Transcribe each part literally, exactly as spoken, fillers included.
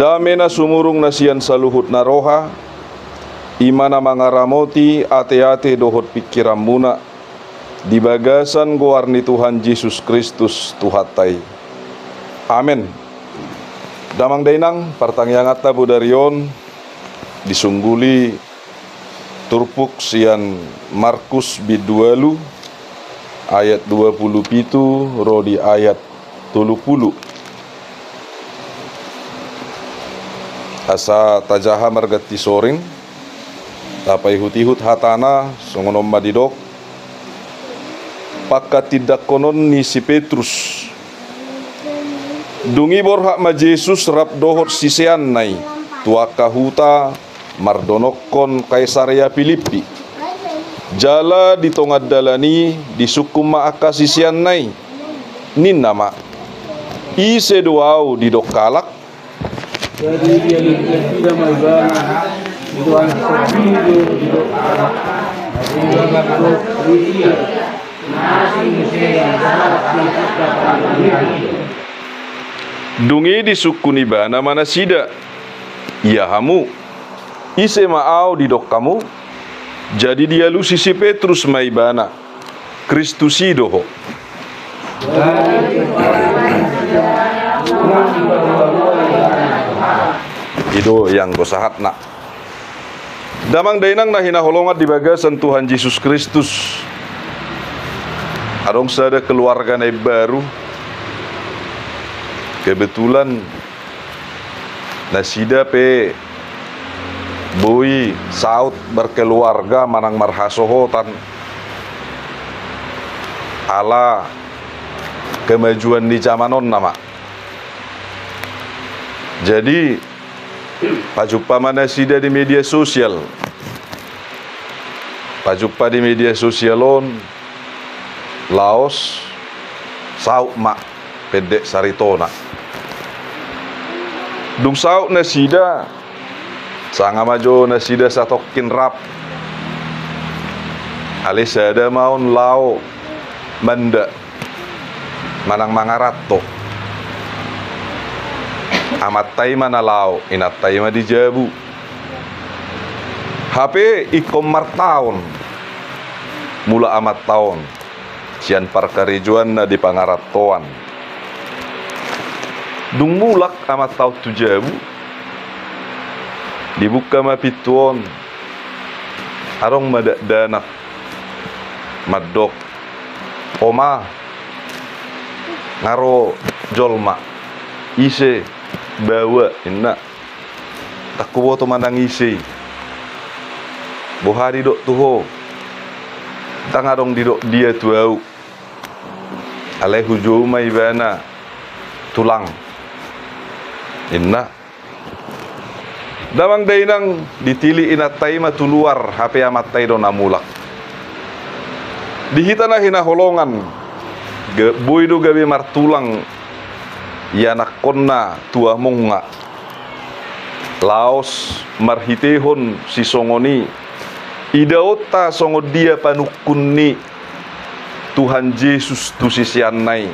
Dame na sumurung na sian saluhut na roha, i ma na mangaramoti ateate dohot pingkiranmuna, di bagasan goar ni Tuhan Jesus Kristus Tuhanta i. Amen. Damang dainang, partangianganta bodari on disungguli turpuk sian Markus bindu ualu ayat dua pulu pitu ro di ayat tolu pulu. Asa tajaha marganti soring, tapaihutihut hatana, songon on ma didok, pangkatindangkonon ni si Petrus. Dung i borhat ma Jesus rap dohot siseanna i tu angka huta mardonokkon Kaisarea Pilippi. Jala di tonga dalan i disungkun ma angka siseanna i. Ninna ma, "Ise do ahu didok halak?" Jadi dialus nasida ma ibana, "Ise do ahu didok halak?" Dung i disungkun ibana ma nasida, "Ia hamu, ise ma ahu didok hamu?" Jadi dialusi si Petrus ma ibana, "Kristus i do ho." I do i anggo sahatna. Damang dainang na hinaholongan di bagasan Tuhan Jesus Kristus. Adong sada keluarga na imbaru. Kebetulan nasida pe boi saut berkeluarga manang marhasohotan ala kemajuan ni jaman on nama. Jadi pajumpa ma nasida di media sosial. Pajumpa di media sosial on, laos saut ma pendek saritona. Dung saut nasida, sanga ma jo nasida satongkin rap. Alai sada ma on laho manda manang mangaranto. Amanta i ma na laho, inanta i ma di jabu. Hape ingkon martaon mulak amanta on sian parkarejoanna di pangarantoan. Dung mulak amanta on tu jabu, dibuka ma pintu on, adong ma dakdanak mandok, "Oma, nga ro jolma." "Ise?" "Baoa," inna. "Ndang huboto manang ise i. Boha didok tu ho? Ndang adong didok dia tu ahu. Alai hujou ma ibana tulang," inna. Damang dainang, ditili inanta i ma tu luar, hape amanta i do na mulak. Di hita na hinaholongan, ga-, boi do gabe martulang ianakkonna tu amongna. Laos marhitehon sisongon i, idaonta songon dia panungkun ni Tuhan Jesus tu siseanna i.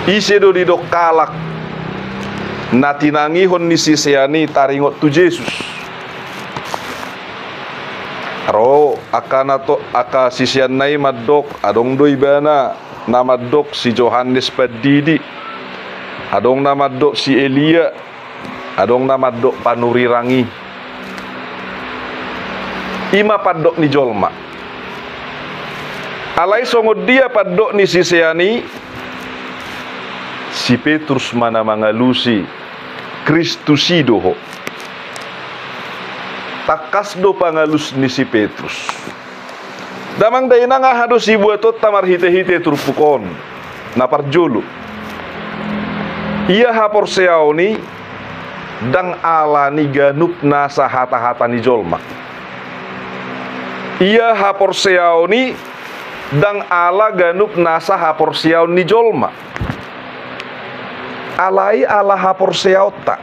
Ise do didok halak na tinangihon ni sisean i taringot tu Jesus? Ro angka na to-, angka siseanna i mandok, adong do ibana na mandok si Johannes Pandidi, adong na mandok si Elia, adong na mandok panurirang i. I ma pandok ni jolma. Alai songon dia pandok ni sisean i, si Petrus ma na mangalusi, "Kristus i do ho." Tangkas do pangalus ni si Petrus. Damang dainang, aha do sibuatonta marhitehite turpuk on? Na parjolo, ia haporseaon i ndang ala ni ganup nasa hatahata ni jolma. Ia haporseaon i ndang ala ganup nasa haporseaon ni jolma. Alai ala haporseaonta.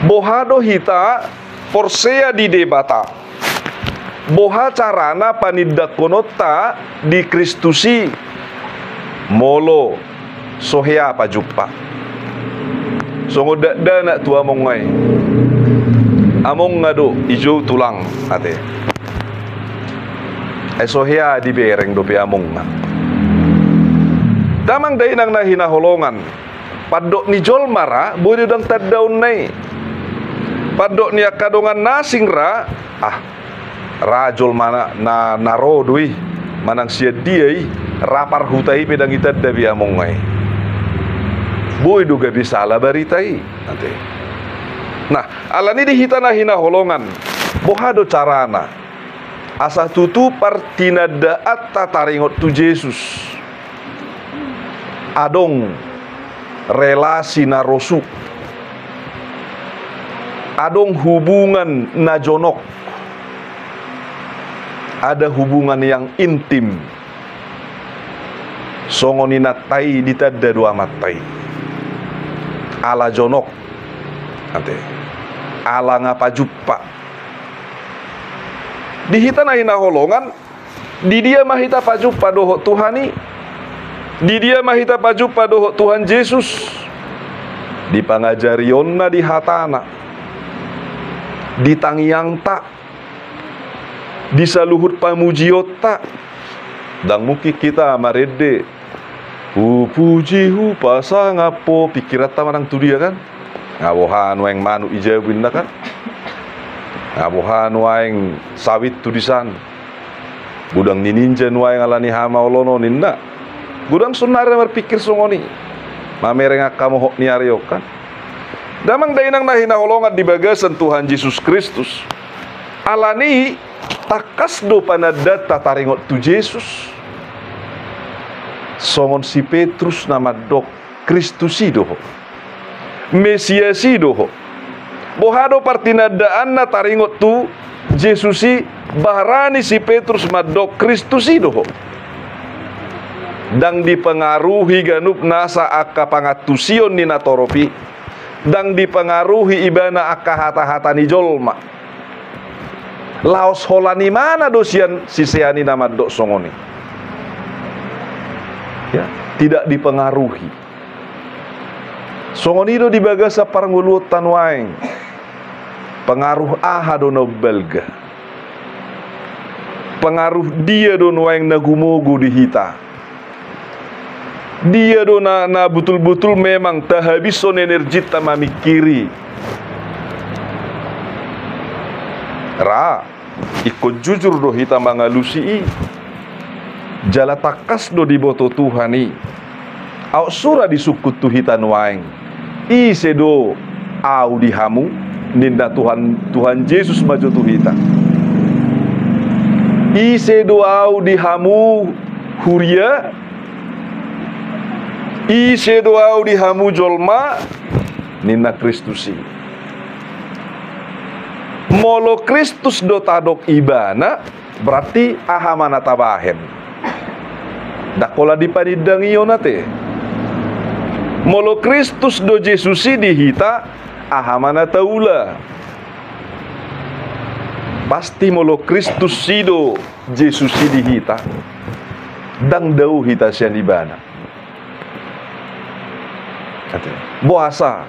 Boha do hita porsea di Debata? Boha carana panindangkononta di Kristus i? Molo so hea pajumpa, songon dakdanak tu among i. Among do i, jou tulang, ate. Ai so hea dibereng dope amongna. Damang dainang na hinaholongan, pandok ni jolma ra boi do ndang tandaonna i. Pandok ni angka dongan na asing ra, ah, ra jolma na, na, na ro do i, manang sian dia i, ra parhuta i pe ndang itanda be amongna i. Boi do gabe sala barita i, ate. Nah, alani i di hita na hinaholongan, boha do carana asa tutu partinandaanta taringot tu Jesus? Adong relasi na rosu, adong hubungan na jonok, ada hubungan yang intim. Songon inanta i ditanda do amanta i. Ala jonok, ate. Ala nga pajumpa. Di hita na hinaholongan, di dia ma hita pajumpa dohot Tuhan i? Di dia ma hita pajumpa dohot Tuhan Jesus? Di pangajarionna, di hatana, di tangiangta, di saluhut pamujionta. Ndang mungkin hita marende, "Hupuji, hupasangap Ho," pingkiranta manang tu dia, kan? Nga boha nuaeng manuk i jabu ninna, kan? Nga boha nuaeng sawit tu disan? Godang ni ninja nuaeng ala ni hamaolon on, ninna. Godang saonnari na marpingkir songon i. Mamereng angka mohop ni ari on, kan? Damang dainang na hinaholongan di bagasan Tuhan Jesus Kristus, alani i tangkas do panandaanta taringot tu Jesus. Songon si Petrus na mandok, "Kristus i do Ho. Mesias i do Ho." Boha do partinandaanna taringot tu Jesus i, barani si Petrus mandok, "Kristus i do Ho"? Ndang dipengaruhi ganup nasa angka pangantusion ni natorop i. Ndang dipengaruhi ibana angka hata-hata ni jolma. Laos holan imana do sian sisean i na mandok songon i. Ya, tidak dipengaruhi. Songon i do di bagasan parngoluonta nuaeng. Pengaruh aha do na umbalga? Pengaruh dia do nuaeng na gumogo di hita? Dia do na, na butul-butul memang tahabishon energita mamingkiri? Ra, ingkon jujur do hita mangalusi i. Jala tangkas do diboto Tuhan i. Aut sura disungkun tu hita nuaeng, "Ise do ahu di hamu?" ninna Tuhan, Tuhan Jesus ma jo tu hita. "Ise do ahu di hamu, huria? Ise do ahu di hamu, jolma?" ninna Kristus i. Molo Kristus do tadok ibana, berarti aha ma na tabahen? Ndang holan di panindangionta, ate. Molo Kristus do Jesus i di hita, aha ma na taula? Pasti molo Kristus i do Jesus i di hita, ndang dao hita sian ibana. Boasa?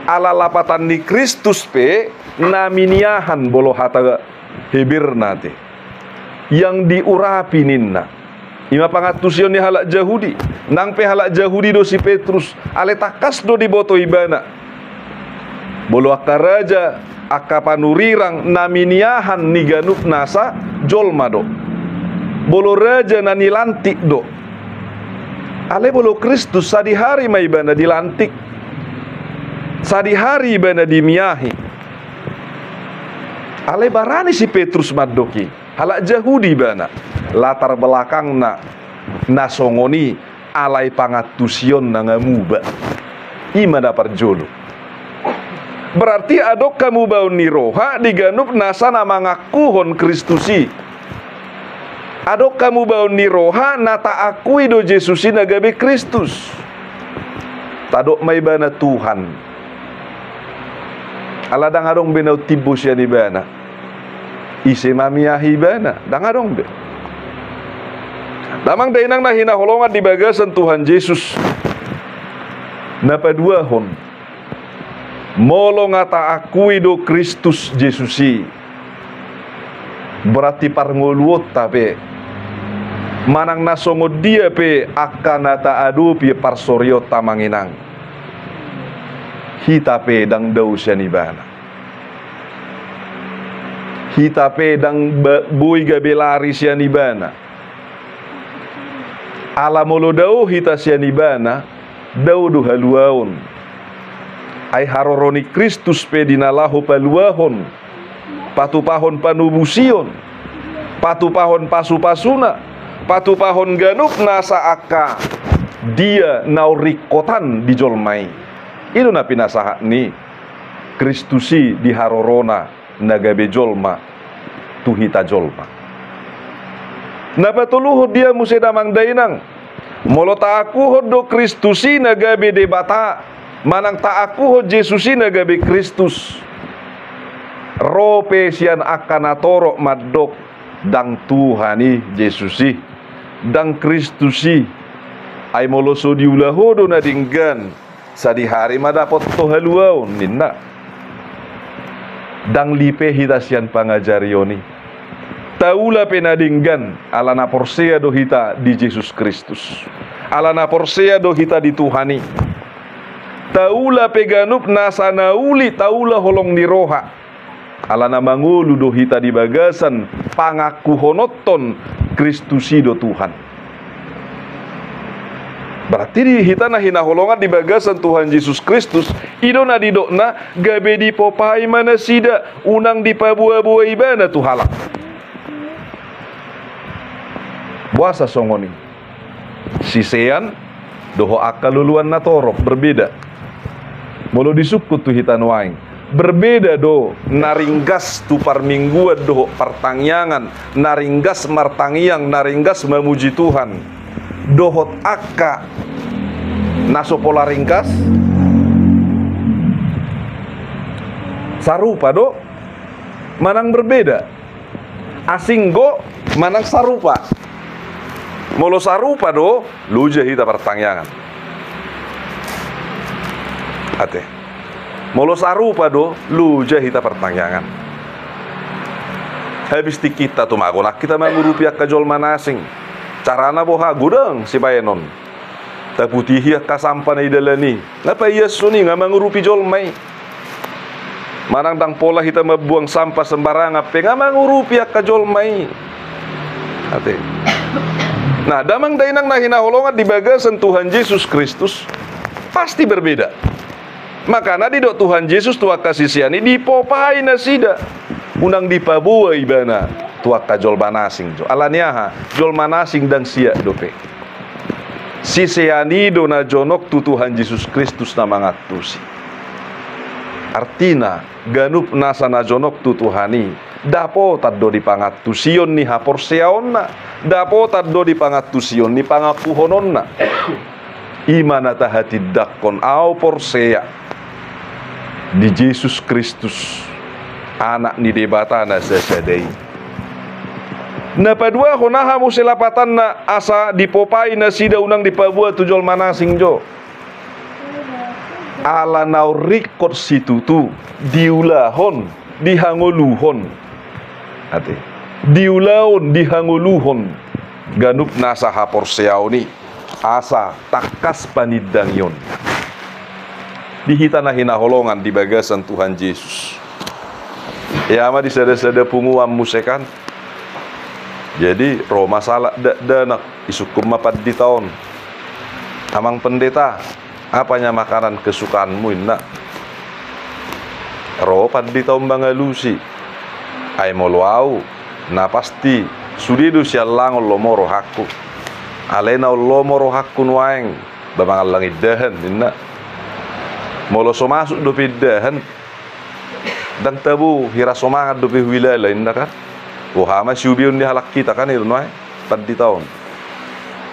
Ala lapatan ni Kristus pe na miniahan, molo hata Heberna, ate. Yang diurapi ninna. I ma pangantusion ni halak Jahudi. Nang pe halak Jahudi do si Petrus, alai tangkas do diboto ibana. Molo angka raja, angka panurirang na miniahan ni ganup nasa jolma do. Molo raja na nilantik do. Alai molo Kristus sadihari ma ibana dilantik. Sadihari ibana dimiahi. Alai barani si Petrus mandok i, halak Jahudi ibana. Latar belakangna na songon i, alai pangantusionna nga muba. I ma na parjolo. Berarti adong hamubaon ni roha di ganup nasa na mangakuhon Kristus i. Adong hamubaon ni roha na taakui do Jesus i na gabe Kristus. Tadok ma ibana Tuhan. Ala ndang adong be na umtimbo sian ibana. Ise ma miahi ibana? Ndang adong be. Damang dainang na hinaholongan di bagasan Tuhan Jesus. Na paduahon. Molo nga taakui do Kristus Jesus i. Berarti parngoluonta pe, manang na songon dia pe angka na taadopi parsorionta amang inang, hita pe ndang dao sian ibana. Hita pe ndang ba-, boi gabe lari sian ibana. Ala molo dao hita sian ibana, dao do haluaon. Ai haroro ni Kristus pe di na laho paluahon, patupahon panobusion, patupahon pasupasuna, patupahon ganup nasa angka dia na ringkotan di jolma i. I do na pinasahat ni Kristus i di harorona na gabe jolma tu hita jolma. Na patoluhon dia muse damang dainang, molo taakuhon do Kristus i na gabe Debata, manang taakuhon Jesus i na gabe Kristus, ro pe sian angka natorop mandok, ndang Tuhan i Jesus i, ndang Kristus i. Ai molo so diula ho do na denggan, sadihari ma dapot ho haluaon, ninna. Ndang lipe hita sian pangajarion i. Taula pe na denggan, ala na porsea do hita di Jesus Kristus. Ala na porsea do hita di Tuhan i. Taula pe ganup nasa na uli taula holong ni roha. Ala na mangolu do hita di bagasan pangakuhononhon Kristus i do Tuhan. Berarti di hita na hinaholongan di bagasan Tuhan Jesus Kristus, i do na didokna gabe dipopai ma nasida, unang dipaboaboa ibana tu halak. Boasa songon i? Sisean dohot angka loloan natorop berbeda. Molo disungkun tu hita nuaeng, berbeda do na ringgas tu parmingguan dohot partangiangan, na ringgas martangiang, na ringgas mamuji Tuhan, dohot angka na so pola ringgas? Sarupa do manang berbeda? Asing do manang sarupa? Molo sarupa do, loja hita partangiangan. Ate. Molo sarupa do, loja hita partangiangan. Habis tingkinta tumagon, hita mangurupi angka jolma na asing. Carana boha? Godang sibaenon. Taputihi angka sampah na di dalan i. Nga paiashon i, nga mangurupi jolma i. Manang ndang pola hita mambuang sampah sembarangan pe, nga mangurupi angka jolma i. Ate. Nah, damang dainang na hinaholongan di bagasan Tuhan Jesus Kristus, pasti berbeda. Makana didok Tuhan Jesus tu angka sisean i, dipopai nasida, unang dipaboa ibana tu angka jolma na asing jo. Ala ni aha? Jolma na asing ndang siak dope. Sisean i do na jonok tu Tuhan Jesus Kristus na mangantusi. Artina, ganup nasa na jonok tu Tuhan i dapotan do di pangantusion ni haporseaonna, dapotan do di pangantusion ni pangakuhononna. I ma na tahatindangkon, ahu porsea di Jesus Kristus, Anak ni Debata na sasada i. Na paduahon, aha muse lapatanna asa dipopai nasida, unang dipaboa tu jolma na asing jo? Ala naung ringkot situtu, diulahon, dihangoluhon. Ate. Diulahon, dihangoluhon ganup nasa haporseaon i, asa tangkas panindangion. Di hita na hinaholongan di bagasan Tuhan Jesus. Ia ma di sada-sada punguan muse kan. Jadi, ro ma sahalak dakdanak, disungkun ma pandita on. Amang pendeta, apa nya makanan kesukaanmu, inna. Ro pandita on mangalusi. Ai molo ahu, na pasti sude do siallangon lomo rohangku. Alai na lomo rohangku nuaeng, ba mangallang indahan, inna. Molo so masuk dope indahan, ndang tabo, hira so mangan dope huilala, inna kan. Boha ma siubeon ni halak hita kan, i do nuaeng pandita on.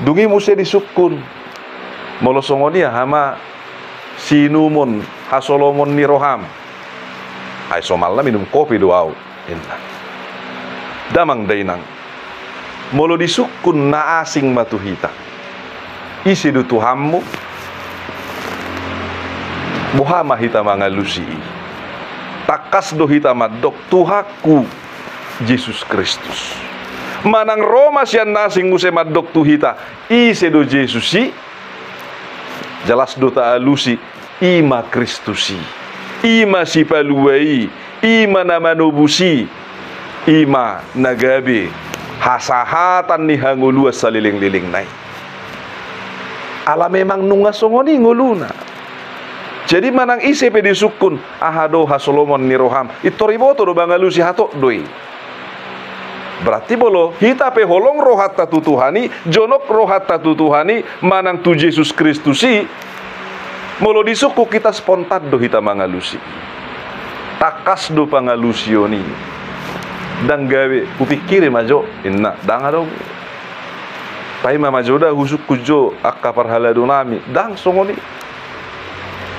Dung i muse disungkun. Molo songon i, aha ma siinumon hasolomon ni roham. Ai somalna minum kopi do ahu, inna. Damang dainang, molo disungkun na asing ma tu hita, ise do Tuhanmu? Boha ma hita mangalusi i? Tangkas do hita mandok, Tuhanku Jesus Kristus. Manang ro ma sian na asing muse mandok tu hita, ise do Jesus i? Jelas do taalusi, i ma Kristus i, i ma Sipalua i, i ma na manobus i, i ma na gabe hasahatan ni hangoluan salelenglelengna i. Ala memang nunga songon i ngoluna. Jadi manang ise pe disungkun, aha do hasolomon ni roham, pintor iboto do mangalusi, hatop do i. Berarti molo hita pe holong rohanta tu Tuhan i, jonok rohanta tu Tuhan i, manang tu Jesus Kristus i, molo disungkun hita, spontan do hita mangalusi. Tangkas do pangalusion i. Ndang gabe, hupingkiri ma jo, inna, ndang adong. Paima ma jo da husungkun jo angka parhalado nami, ndang songon i.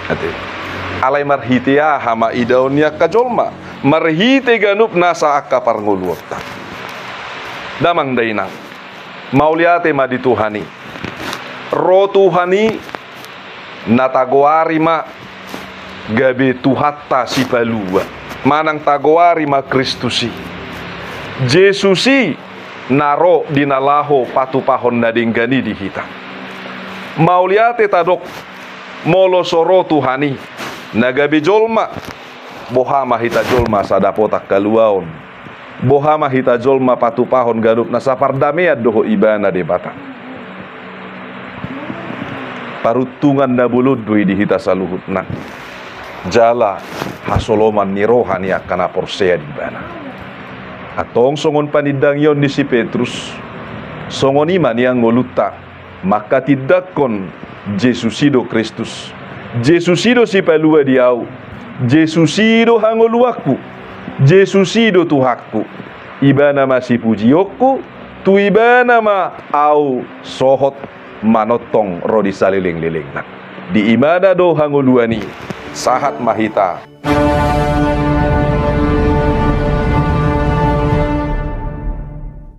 Ate. Alai marhite aha ma idaon ni angka jolma? Marhite ganup nasa angka parngoluonta. Damang dainang, mauliate ma di Tuhan i. Ro Tuhan i, na tagoari ma gabe Tuhanta Sipalua, manang tagoari ma Kristus i. Jesus i na ro di na laho patupahon na denggan i di hita. Mauliate tadok, molo so ro Tuhan i na gabe jolma, boha ma hita jolma sada potak haluaon? Boha ma hita jolma patupahon ganup nasa pardamean dohot Ibana Debata? Paruntungan na bolon do i di hita saluhutna. Jala hasoloman ni roha ni angka na porsea di Ibana. Antong songon panindangion ni si Petrus, songon i ma nian ngolunta mangkatindangkon Jesus i do Kristus. Jesus i do Sipalua di ahu. Jesus i do hangoluanku. Jesus i do Tuhanku. Ibana ma sipujionku, tu Ibana ma ahu sohot manongtong ro di salelenglelengna. Di Ibana do hangoluan i, sahat ma hita.